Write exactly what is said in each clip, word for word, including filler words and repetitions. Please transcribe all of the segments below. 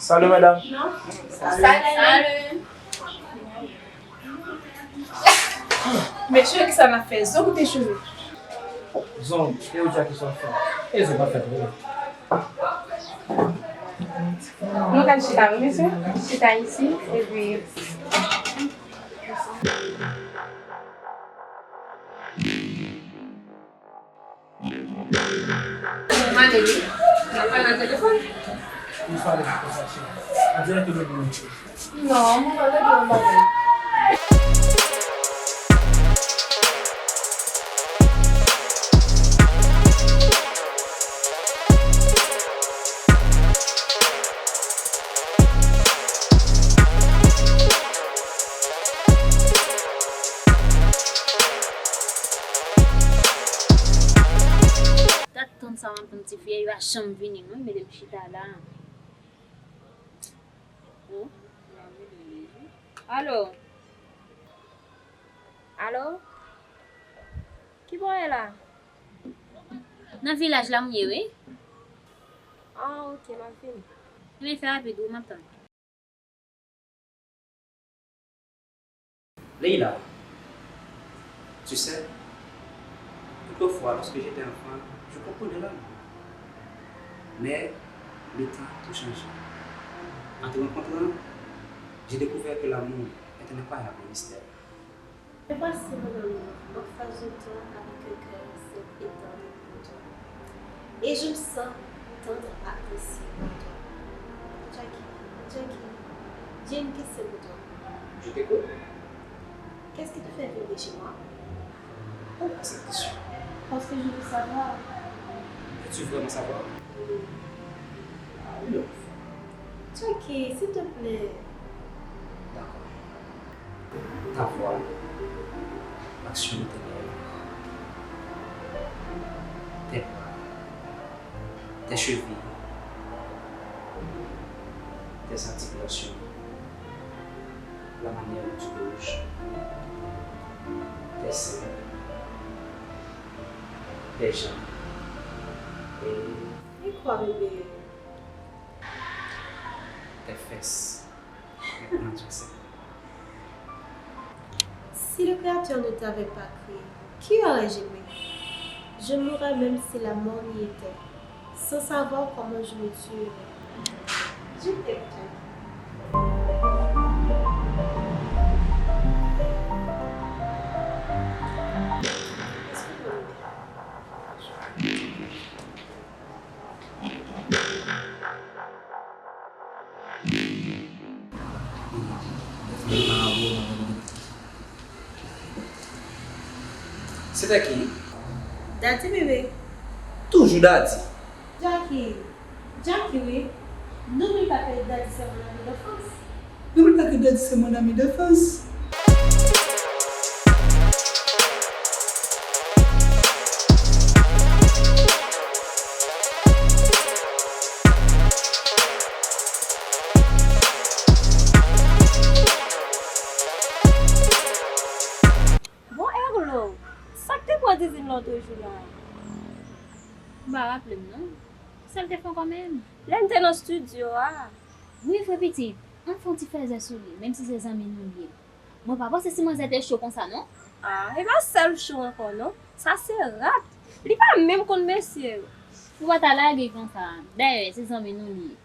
Salut, madame. Salut. Mesye, kisa n ap fè? Zong oubyen cheve? Zong, e ou di a kisa w ap fè? E zong pa fèt vre. Nou ka chita, wi, mesye. Chita isi, epi. Mwen ale wi. N ap pale nan telefòn. M pale pou konsa, cheri. An dirèk ou dwe di m yon ti. Non, mwen pa dwe di yon bagay. Dat tann sa m ap tann tifi a, li pa janm vini non, li mete m chita la. Alo? Alo? Kibò w ye la? Nan vilaj la m ye wi. Ah, ok, m ap vini. Ebyen fè rapid wi, m ap tann. Leila, tu sais, autrefois, lorsque j'étais enfant, je comprenais l'amour. Mais le temps a tout changé. En te rencontrant, j'ai découvert que l'amour est un incroyable mystère. Me voici, mon amour, en face de toi, avec un cœur simple et tendre pour toi. Et je me sens tendre, apprécié pour toi. Jackie, Jackie, j'ai une question pour toi. Je t'écoute. Qu'est-ce qui te fait venir chez moi? Pourquoi cette question? Parce que je veux savoir. Veux-tu vraiment savoir? Oui. Ah oui, Jackie, s'il te plaît. D'accord. Ta voix, l'action de tes lèvres, tes bras, tes chevilles, tes articulations, la manière dont tu bouges, tes seins, tes jambes et... Et quoi, bébé? Tes fesses. Maintenant, tu sais. Si le Créateur ne t'avait pas créé, qui aurais-je aimé? Je mourrais même si la mort m'y était, sans savoir comment je me tuerais. Je t'aime, Jack. Se te ki? Daddy, bebe. Toujou Daddy. Jackie. Jackie, wi. N'oublie pas que Daddy, c'est mon ami d'enfance. N'oublie pas que Daddy, c'est mon ami d'enfance. Bon, Erlo, sa k te pran Didine lòt jou la? M pa raple m non. Sa l te fè ankò menm? Lè n te nan estidyo a. Wi vre pitit, ann fè yon ti fèzè sou li, menm si se zanmi nou l ye. Mwen pa panse si manzè te cho konsa non. Ah, e pa sèl cho ankò non. Sa se rat. Li pa menm konn mesye yo. Ou pa ta lage konsa. Dayè, se zanmi nou li ye.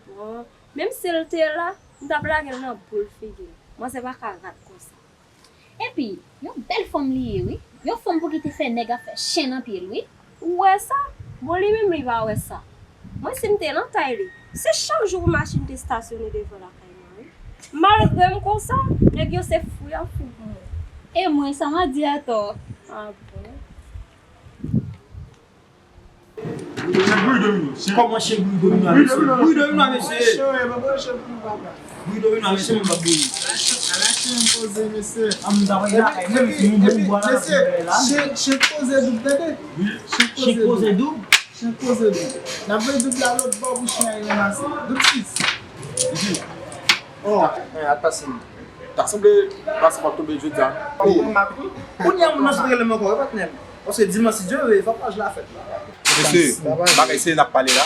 Bon, menm si l te la, m t ap lage l nan boul figi l. Manzè pa ka rat konsa. Epi, yon bèl fanm li ye wi. Yon fanm pou ki te fè nèg ap fè chen nan pye l wi. Ou wè sa? Bon, li menm li pa wè sa. Mwen si m te nan tay li, se chak jou pou machin te estasyone devan lakay mwen wi. Malgre m konsa, nèg yo se fou y ap fou pou mwen. E mwen, sa m a di atò. Ah bon? Kòman chen bri domino a, mesye? Bri domino a, mesye. Bri domino a, mesye, mwen pa bouyi. Ala chen poze, mesye. An, m ta wè lakay mwen, mesye, yon bon bwa la, mesye, chen poze doub, tande. Chen poze doub? Chen poze doub. N ap voye doub la lòt bò pou chen a ranmase. Doub sis. Oh, men, al pase m. Ta sanble pase m ap tonbe jodi a. Kounye a moun nan sot rele m ankò, wi, patnè m. Paske dimanch, si Dye vle, fòk paj la fèt la. Mesye, bagay serye n ap pale la.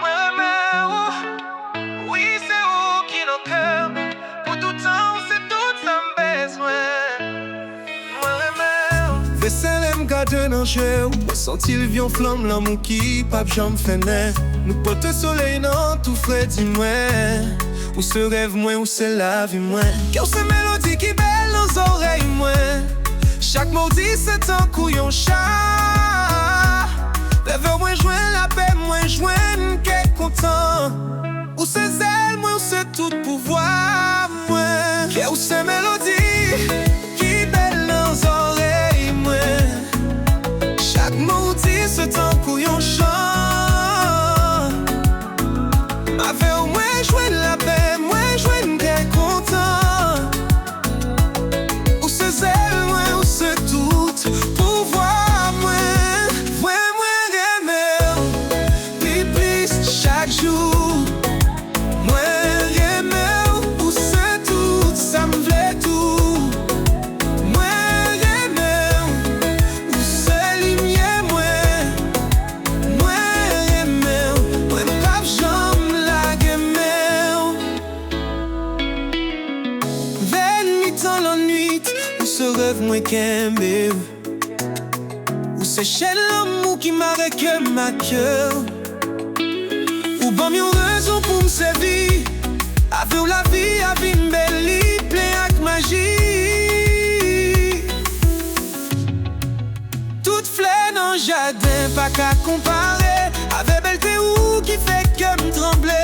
Mwen renmen w. Wi, se ou ki nan kè m. Pou toutan, ou se tout sa m bezwen. Mwen renmen w. Vè se lè m gade nan je w, mwen santi l vye yon flanm lanmou ki p ap janm fennen. Nou pote solèy nan tou fredi mwen. Ou se rèv mwen, ou se lavi mwen. Kè w se melodi ki bèl nan zòrèy mwen. Chak mo w di se tankou yon cha. Leve w mwen jwenn lapè, mwen jwenn kè kontan. Ou se zèl mwen, ou se tout pouvwa mwen. Kè w se melodi ki bèl nan zòrèy mwen. Chak mo w di se tankou yon chan. Avè w mwen jwenn lapè, mwen jwenn kè kontan. Ou se zèl mwen, ou se tout pouvwa mwen. Mwen, mwen renmen w pi plis chak jou. Mwen renmen w, ou se tout sa m vle tou. Mwen renmen w, ou se limyè mwen. Mwen renmen w, mwen p ap janm lage men w. Vè mitan lannwit, ou se rèv mwen kenbe. Ou se chèn lanmou ki mare kè m ak kè w. Ou ban m yon rezon pou m sèvi. Avè w lavi a vin bèl, li plen ak maji. Tout flè nan jaden pa ka konpare avè bèlte ou ki fè kè m tranble.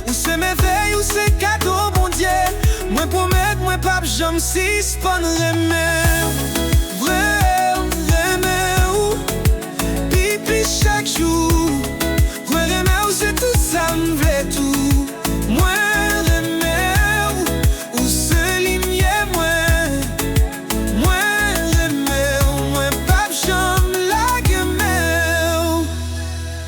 Ou se mèvèy, ou se kado Bondye. Mwen pwomèt mwen p ap janm sispann renmen w. Vre, renmen w pi plis chak jou. Mwen renmen w, se tout sa m vle tou. Mwen renmen w, ou se limyè mwen. Mwen renmen w, mwen p ap janm lage men w.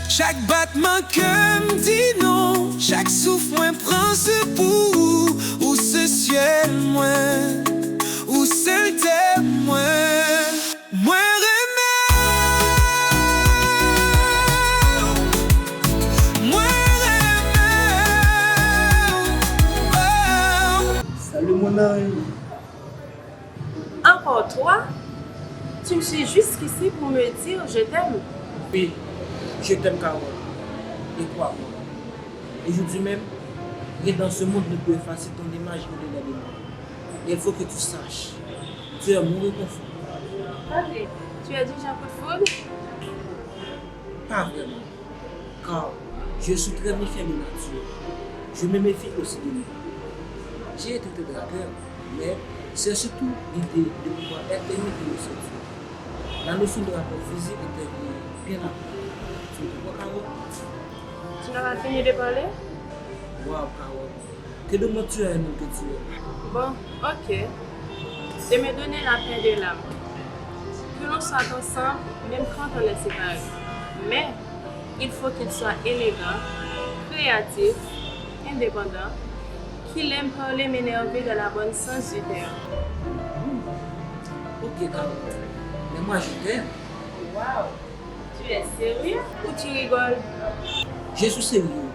Chak batman kè m di non, chak souf mwen pran se pou ou. Ou se syèl mwen, ou se tè mwen. Mwen renmen w, mwen renmen w, oh. Salut mon ange. Encore toi? Tu me suis jusqu'ici pour me dire je t'aime? Oui, je t'aime, Carole. Et crois-moi, aujourd'hui même, rien dans ce monde ne peut effacer ton image au-delà de moi. Et il faut que tu saches, tu es mon réconfort. Attendez, tu es du genre coup de foudre? Pas vraiment, car je suis très méfiant de nature. Je me méfie aussi de moi. J'ai été très dragueur, mais c'est surtout l'idée de pouvoir être aimé qui me séduit. La notion de rapport physique intervient bien après. Tu me comprends, Carole? Tu n'as pas fini de parler? Waouh, Carole. Que de moi tu es un homme que tu es. Bon, ok. Ne me donner la peine de l'âme. Que l'on soit ensemble, même quand on est séparés. Mais, il faut qu'il soit élégant, créatif, indépendant, qu'il aime parler, m'énerver dans la bonne sens du terme. Hmm. Ok, Carole. Mais moi, je t'aime. Waouh. Tu es sérieux ou tu rigoles? Je suis sérieux.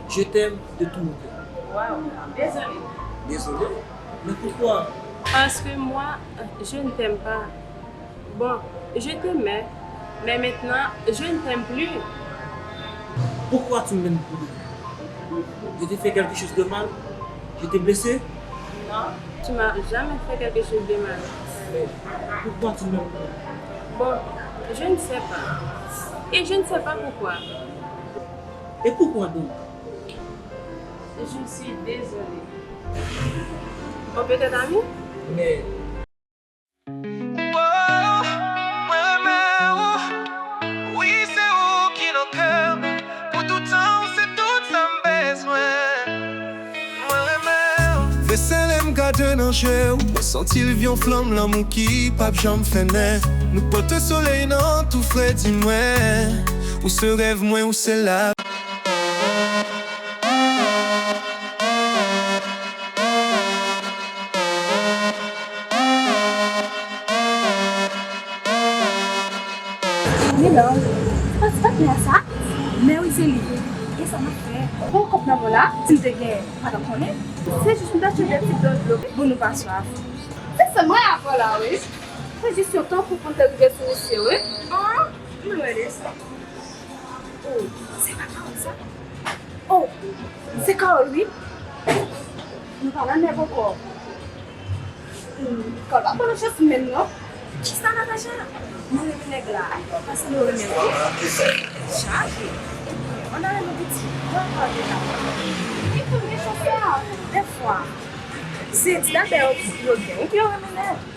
Je t'aime de tout mon cœur. Waouh. Désolé. Désolé. Mais pourquoi? Parce que moi, je ne t'aime pas. Bon, je t'aimais, mais maintenant, je ne t'aime plus. Pourquoi tu m'aimes plus? Je t'ai fait quelque chose de mal? Je t'ai blessé? Non, tu m'as jamais fait quelque chose de mal. Mais pourquoi tu m'aimes plus? Bon, je ne sais pas. Et je ne sais pas pourquoi. Et pourquoi donc? Je suis désolée. On peut être amis? Mais Mwen renmen ou, wi se ou ki nan kè m. Pou toutan ou se tout sa m bezwen. Mwen renmen ou. Vese lè m gade nan je w, mwen santi l vyon flanm lanmou ki p ap janm fennen. Nou pote solèy nan tou fredi mwen. Ou se rèv mwen, ou se la. Milan, se pa ti patnè sa? Men wi, se li. Gen sa n ap fè. Bon, kòb nan men w la, si m te gen, m pa t ap konnen. Se jis m t achte de ti dòz dlo pou nou pa swaf. Se sèl mwen avè w la, wi. Se jis yon tan pou konn te rive sou misye, wi. An, m lwen de sa. Oh, se pa Carole sa? Oh, se Carole, wi. Nou pa nan nèg ankò. Hmm, Carole pa ban nou chans menm, non. Kisa, Natacha? Mwen renmen nèg la, paske mwen renmen l tou. Chaje. Ebyen, ann ale, nou piti. Mwen ankò deja. Li pou mechan sa. Dèfwa, se ti dabè yo, yo gen, epi yo renmen nèg.